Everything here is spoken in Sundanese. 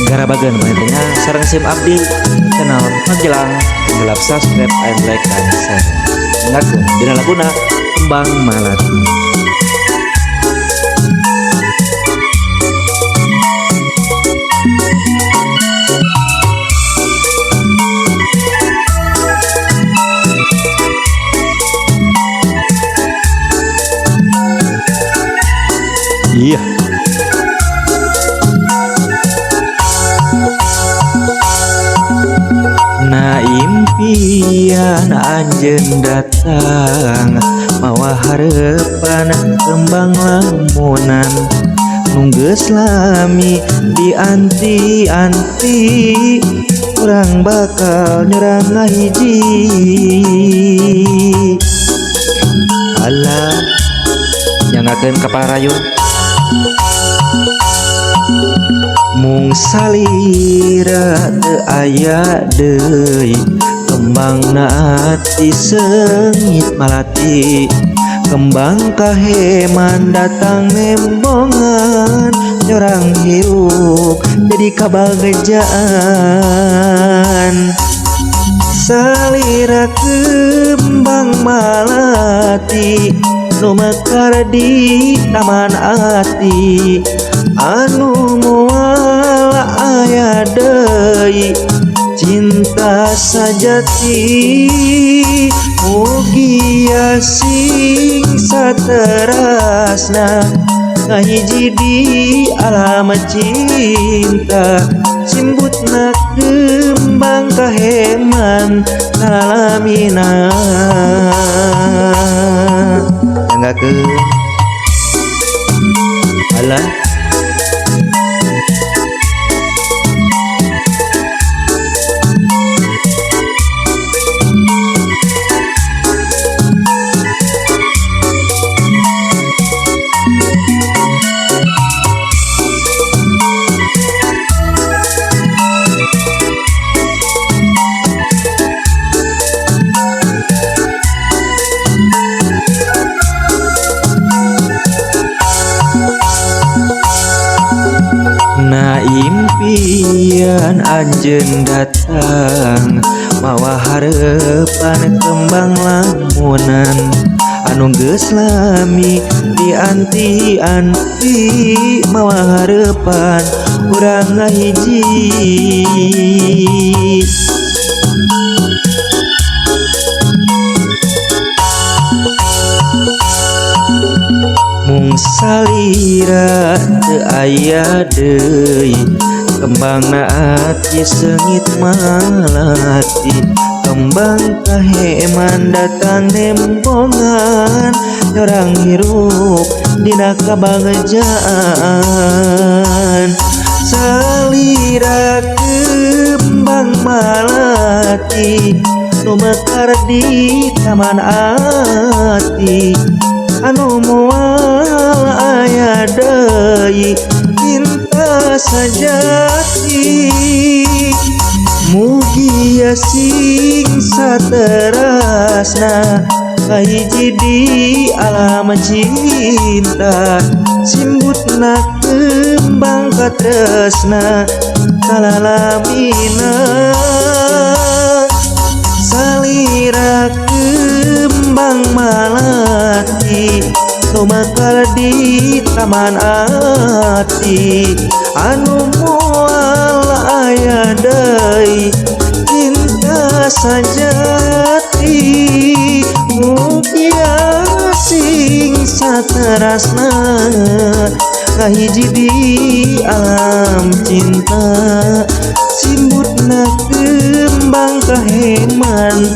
Garabageun panginten nya sareng sim abdi channel Pagilang gelap, subscribe and like dan share. Ngakeun dina laguna Kembang Malati. Iya. Na impian anjeun datang mawa harepan kembang lamunan nu geus lami dianti-anti, urang bakal nyorang ngahiji. Alah, nyanggakeun ka parayun. Mung salira teu aya deui, kembangna ati seungit malati. Kembang kaheman datang nembongan, nyorang hirup jadi kabagejaan. Salira kembang malati nu mekar di taman ati, anu moal aya deui cinta sajati. Mugia sing saterasna ngahiji di alam cinta, simbutna kembang kaheman salalamina. Nyanggakeun. Alah. Na impian anjeun datang mawa harepan kembang lamunan anu geus lami dianti-anti, mawa harepan urang ngahiji. Mung salira teu aya deui, kembangna ati seungit malati. Kembang kaheman datang nembongan, nyorang hirup dina kabagejaan. Salira kembang malati nu mekar di taman ati, anu moal aya deui cinta sajati. Mugia sing saterasna ngahiji di alam cinta, simbutna kembang katresna salalamina. Salira kembang malati nu mekar di taman ati, anu moal aya deui cinta sajati. Mugia sing saterasna ngahiji di alam cinta, simbutna kembang kaheman